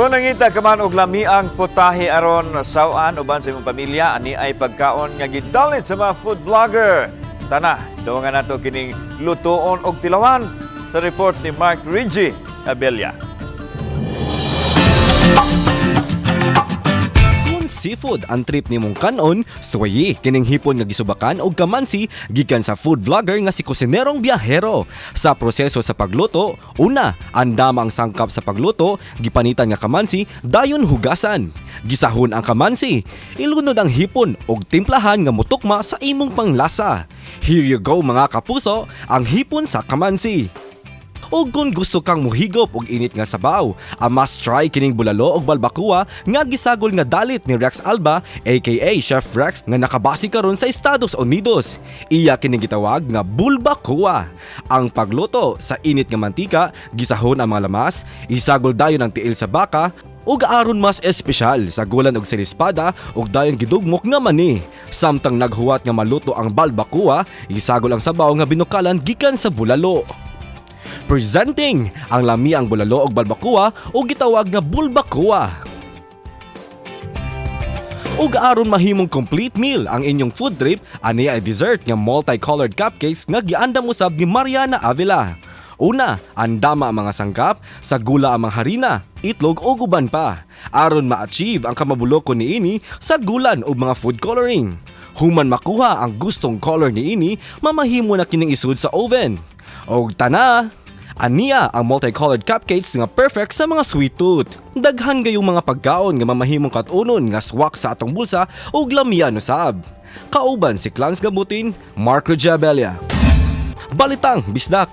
Kung nangita ka man og lamiang putahe aron saw-an uban sa imong pamilya, ani ay pagkaon nga gidalit sa mga food vlogger. Tana, dungan nato kining lutuon og tilawan sa report ni Mark Reggie Abella. Kung seafood ang trip nimong kanon, suwayi kining hipon nga gisubakan og kamansi gikan sa food vlogger nga si Kusinerong Biyahero. Sa proseso sa pagluto, una, andama ang sangkap sa pagluto, gipanitan nga kamansi, dayon hugasan. Gisahon ang kamansi, ilunod ang hipon og timplahan nga mutukma sa imong panglasa. Here you go, mga kapuso, ang hipon sa kamansi. O kung gusto kang muhigop og init nga sabaw, a must try kining bulalo og balbakuwa nga gisagol nga dalit ni Rex Alba, aka Chef Rex, nga nakabase karon sa Estados Unidos. Iya kining gitawag nga bulbakuwa. Ang pagluto sa init nga mantika, gisahon ang mga lamas, isagol dayon ang tiil sa baka, ug aron mas espesyal, sagulan og silispada ug dayon gidugmok nga mani. Samtang naghuwat nga maluto ang balbakuwa, isagol ang sabaw nga binukalan gikan sa bulalo. Presenting ang lamiang bulalo og balbakuwa o gitawag nga bulbakuwa. Ug aron mahimong complete meal ang inyong food trip, ani ay dessert nga multicolored cupcakes nga giandam usab ni Mariana Avila. Una, andama ang mga sangkap, sa gula ang mga harina, itlog o uban pa. Aron ma-achieve ang kamabuloko niini, sa gulan og mga food coloring. Human makuha ang gustong color niini, mamahimo na kining isud sa oven. Og tana, aniya ang multicolored cupcakes nga perfect sa mga sweet tooth. Daghan gayong mga pagkaon nga mamahimong kat-unon nga swak sa atong bulsa ug lamian usab. Kauban si Clans Gabutin, Marco Jabelia. Balitang Bisdak.